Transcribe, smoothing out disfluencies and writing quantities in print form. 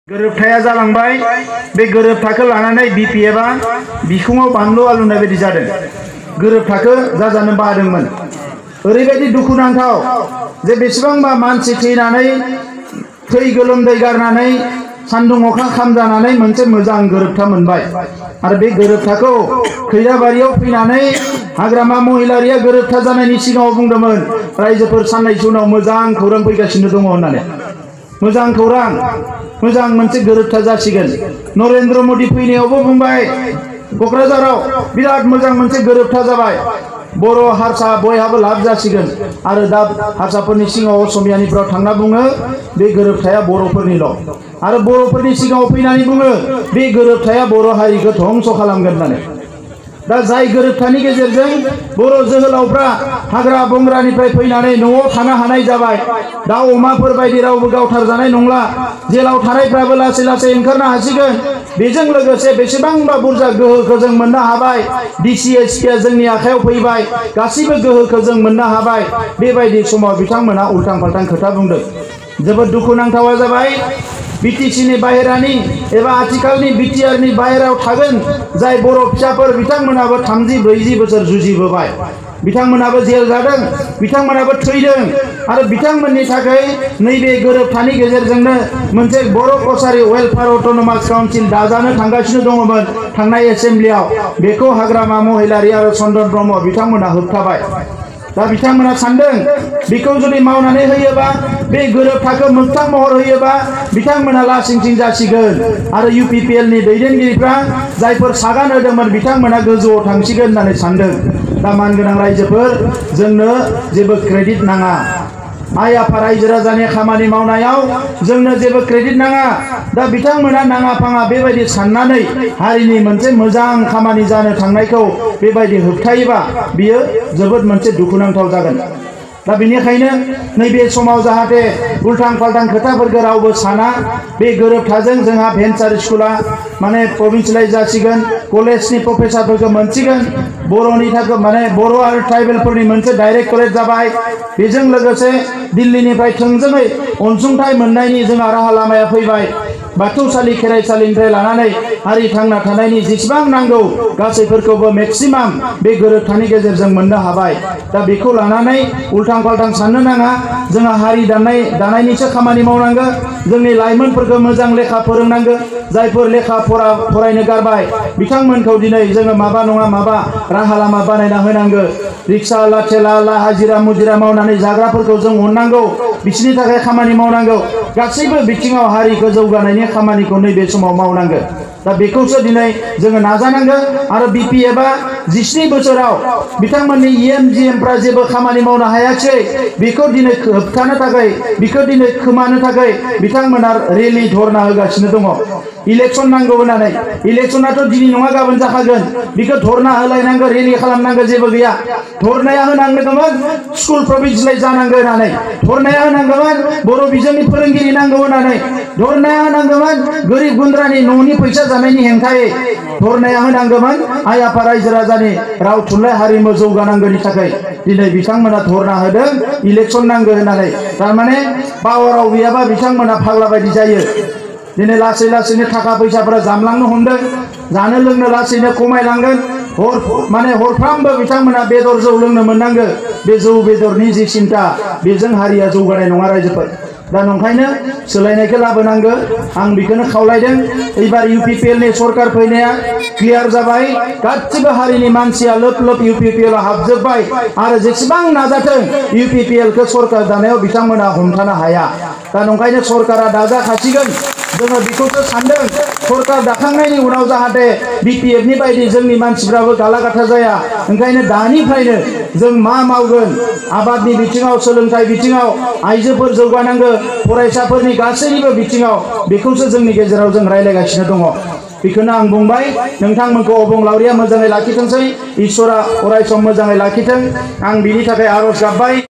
गोरोबथाया जालांबाय बे गोरोबथाखौ लानानै बिपिएफआ बिखुङाव बानलु आलुनाय बायदि जादों। गोरोबथाखौ जाजानो बादोंमोन। ओरैबायदि दुखुनांथाव जे बेसेबांबा मानसि थैनानै थै गोलोमदै गारनानै सान्दुं अखा खामजानानै मोनसे मोजां गोरोबथा मोनबाय आरो बे गोरोबथाखौ खैराबारियाव फैनानै हाग्रामा महिलारिया गोरोबथा जानायनि सिगाङाव बुंदोंमोन रायजोफोर साननैसो उनाव मोजां खौरां फैगासिनो दङ होननानै। मोजां खौरां, मोजां मोनसे गोरोबथा जासिगोन। नरेन्द्र मोदी फैनायावबो बुंबाय क'क्राझाराव बिराद मोजां मोनसे गोरोबथा जाबाय, बर' हारसा बयहाबो लाब जासिगोन। आरो दा हारसाफोरनि सिगाङाव असमियानिफ्राव थांना बुङो बे गोरोबथाया बर'फोरनिल'। आरो बर'फोरनि सिगाङाव फैनानै बुङो बे गोरोबथाया बर' हारिखौ ध्वंस खालामगोन होननानै। दा जाय गोरोबथानि गेजेरजों बर' जोहोलावफ्रा हाग्रा बंग्रानिफ्राय फैनानै न'आव थानो हानाय जाबाय, दाउ अमाफोर बायदि रावबो गावथारजानाय नंला, जेलाव थानायफ्राबो लासै लासै ओंखारनो हासिगोन। बेजों लोगोसे बेसेबांबा बुरजा गोहोखौ जों मोननो हाबाय, DCSPआ जोंनि आखायाव फैबाय, गासैबो गोहोखौ जों मोननो हाबाय। बेबायदि समाव बिथांमोना उल्टां फाल्टां खोथा बुंदों। जोबोद दुखुनांथावा जाबाय BTCनि बाहेरानि एबा आथिखालनि BTRनि बाहेरायाव थागोन जाय बर' फिसाफोर, बिथांमोनाबो 30-40 बोसोर जुजिबोबाय, बिथांमोनाबो जेल जादों, बिथांमोनाबो थैदों। आरो बिथांमोननि थाखाय नैबे गोरोबथानि गेजेरजोंनो मोनसे बर' कसारी वेलफेयार अट'नमास काउन्सिल दाजानो थांगासिनो दङमोन थांनाय एसेम्ब्लियाव। बेखौ हाग्रामा महिलारि आरो चन्द्रन ब्रह्म बिथांमोना होबथाबाय। दा बिथांमोना सानदों बेखौ जुदि मावनानै होयोबा, बे गोरोबथाखौ मोगथां महर होयोबा बिथांमोना लासिंसिं जासिगोन आरो UPPLनि दैदेनगिरिफ्रा जायफोर सागान होदोंमोन बिथांमोना गोजौआव थांसिगोन होननानै सानदों। दा मानगोनां रायजोफोर, जोंनो जेबो क्रेडिट नाङा। आइ आफा रायजो राजानि खामानि मावनायाव जोंनो जेबो क्रेडिट नाङा। दा बिथांमोना नाङा फाङा बेबायदि साननानै हारिनि मोनसे मोजां खामानि जानो थांनायखौ बेबायदि होबथायोबा बियो जोबोद मोनसे दुखुनांथाव जागोन। दा बेनिखायनो नैबे समाव जाहाथे उल्टां फाल्टां खोथाफोरखौ रावबो साना, बे गोरोबथाजों जोंहा भेन्सार स्कुला माने प्रभिन्सियेलाइज जासिगोन, कलेजनि प्रफेसारफोरखौ मोनसिगोन, बर'नि थाखाय माने बर' आरो ट्राइबेलफोरनि मोनसे डाइरेक्टरेट जाबाय। बेजों लोगोसे दिल्लीनिफ्राय थोंजोङै अनसुंथाइ मोननायनि जोंहा राहा लामाया फैबाय। बाथौसालि खेराइसालिनिफ्राय लानानै हारि थांना थानायनि जेसेबां नांगौ गासैफोरखौबो मेक्सिमाम बे गोरोबथानि गेजेरजों मोननो हाबाय। दा बेखौ लानानै उल्टां फाल्टां साननो नाङा। जोंहा हारि दानायनिसो खामानि मावनांगौ। जोंनि लाइमोनफोरखौ मोजां लेखा फोरोंनांगौ। जायफोर लेखा फरायनो गारबाय बिथांमोनखौ दिनै जोङो माबा नङा माबा राहा लामा बानायना होनांगौ। रिक्सा थेला हाजिरा मुजिरा मावनानै जाग्राफोरखौ जों अननांगौ, बिसोरनि थाखाय खामानि मावनांगौ। गासैबो बिथिङाव हारिखौ जौगानायनि खामानिखौ नैबे समाव मावनांगौ। दा बेखौसो दिनै जोङो नाजानांगौ। आरो BPFआ 17 बोसोराव बिथांमोननि EMGMफ्रा जेबो खामानि मावनो हायाखै। बेखौ दिनै होबथानो थाखाय, बेखौ दिनै खोमानो थाखाय बिथांमोना रेलि धरना होगासिनो दङ। इलेक्सन नांगौ होननानै। इलेक्सनाथ' दिनै नङा गाबोन जाखागोन। बेखौ धरना होलायनांगौ, रेलि खालामनांगौ जेबो गैया। धरनाया होनांगौमोन स्कुल प्रभिन्सियेलाइज जानांगौ होननानै। धरनाया होनांगौमोन बर' बिजोंनि फोरोंगिरि नांगौ होननानै। धरनाया होनांगौमोन गोरिब गुन्द्रानि न'नि फैसा जानायनि हेंथायै। धरनाया होनांगौमोन आइ आफा रायजो राजानि राव थुनलाइ हारिमु जौगानांगौनि थाखाय। दिनै बिथांमोना धरना होदों इलेक्सन नांगौ होननानै। थारमाने पावाराव गैयाबा बिथांमोना फाग्ला बायदि जायो। दिनै लासै लासैनो थाखा फैसाफोरा जामलांनो हमदों, जानो लोंनो लासैनो खमायलांगोन। माने हरफ्रामबो बिथांमोना बेदर जौ लोंनो मोननांगौ। बे जौ बेदरनि जि सिन्था, बेजों हारिया जौगानाय नङा रायजोफोर। दा नंखायनो सोलायनायखौ लाबोनांगौ। आं बेखौनो खावलायदों। एबार UPPLनि सरकार फैनाया क्लियार जाबाय। गासिबो हारिनि मानसिया लोब लोब UPPLआव हाबजोब्बाय। आरो जेसेबां नाजाथों UPPLखौ सरकार दानायाव बिथांमोना हमथानो हाया। दा नंखायनो सरकारा दाजाखासिगोन। जोङो बेखौसो सानदों सरकार दाखांनायनि उनाव जाहाथे BPFनि बायदि जोंनि मानसिफ्राबो गालागाथा जाया। ओंखायनो दानिफ्रायनो जों मा मावगोन, आबादनि बिथिङाव, सोलोंथाइ बिथिङाव, आइजोफोर जौगानांगौ, फरायसाफोरनि गासैनिबो बिथिङाव, बेखौसो जोंनि गेजेराव जों रायज्लायगासिनो दङ। बेखौनो आं बुंबाय। नोंथांमोनखौ अबंलावरिया मोजाङै लाखिथोंसै, इसोरा अरायसम मोजाङै लाखिथों। आं बिनि थाखाय आरज गाबबाय।